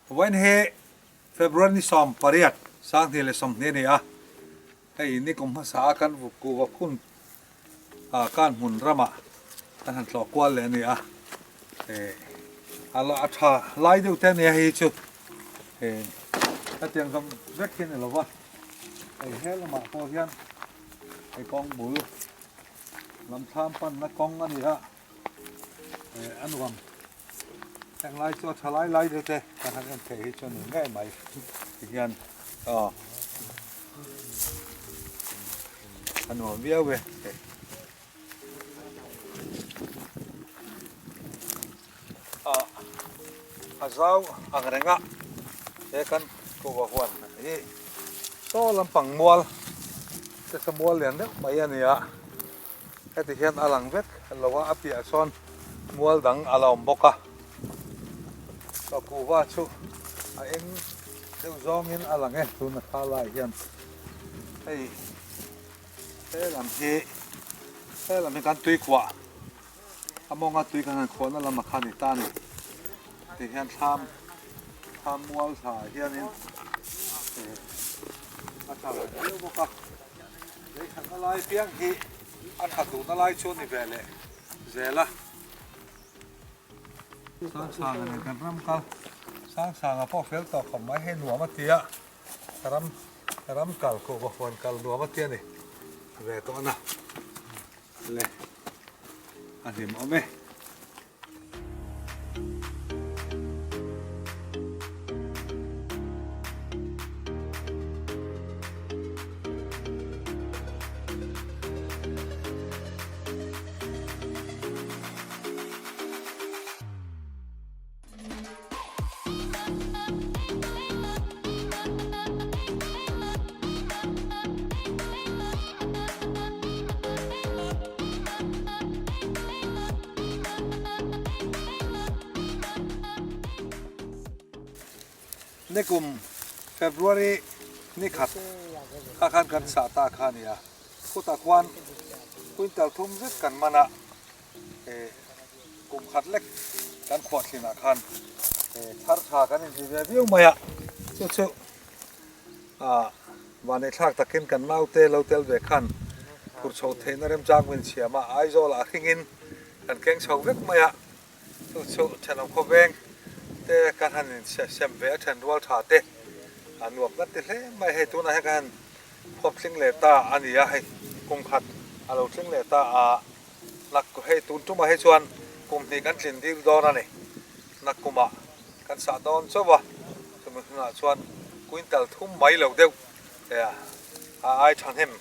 Vawiin hi February ni 18, 2020 a ni a, hei nikum hmasa a kan kuhva phun ah kan hmun ramah kan han tlawh kual leh a ni a, a a tha lai deuh te a nia hei hi chu hetiang zawng vek hi a ni lo va, hei he lamah pawh hian hei kawng bul lam thlam panna kawng a ni a, a nuam. Heng lai chu a tha lai lai deuh te kan han en theih hi chu a ni ngei mai ti hian aw a nuam viau e hei. Ah a zau ang reng a he kan kuhva huan hi saw lampang mual te saw mual lian deuh mai a ni a. Heti hian a lang vek lo a, a piah sawn mual dang a la awm bawk a. Ka kuhva chu a eng deuh zawngin a lang e tuna thla lai hian. Hei he lam hi he lam hi kan tui khuah a mawnga tui kan han khuahna lam a kha ni ta a ni. Ti hian thlam thlam mual thla ah hianin a tha leh viau bawk a. Lei thatna lai piang hi a that duhna lai chu a ni ve leh zel a. Sangsanga nen kan ram kal Sangsanga pawh fel tawh khawp mai hei nuam a ti a, ram ram kal kuhva huan kal nuam a ti a ni ve tawh na le a hlim awm e. Nikum February ni khat kha khan kan sah ta kha a ni a, khutah khuan quintal thum zet kan man a, kum khat lek kan khuah thinah khan thar tha kan inti ve viau mai a, chu chu Vanneithlak takin kan naute lo tel ve khan phur chho theihna remchang min siam a, Aizawlah a hringin kan keng chho vek mai a, chu chu thenawm khawveng te kan han insem ve a then rual tha te a nuam kan ti hle mai, hei tunah hian kan han khuap tling leh ta a ni a, hei kum khat a lo tling leh ta a, nak hei tun tumah hi chuan kum hnih kan tlin dil dawn a ni, nak kumah kan sah dawn chauh a, chumi hunah chuan quintal thum mai lo deuh a ai thahnem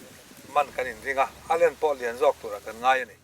man kan inring a, a len pawh lian zawk turah kan ngai a ni.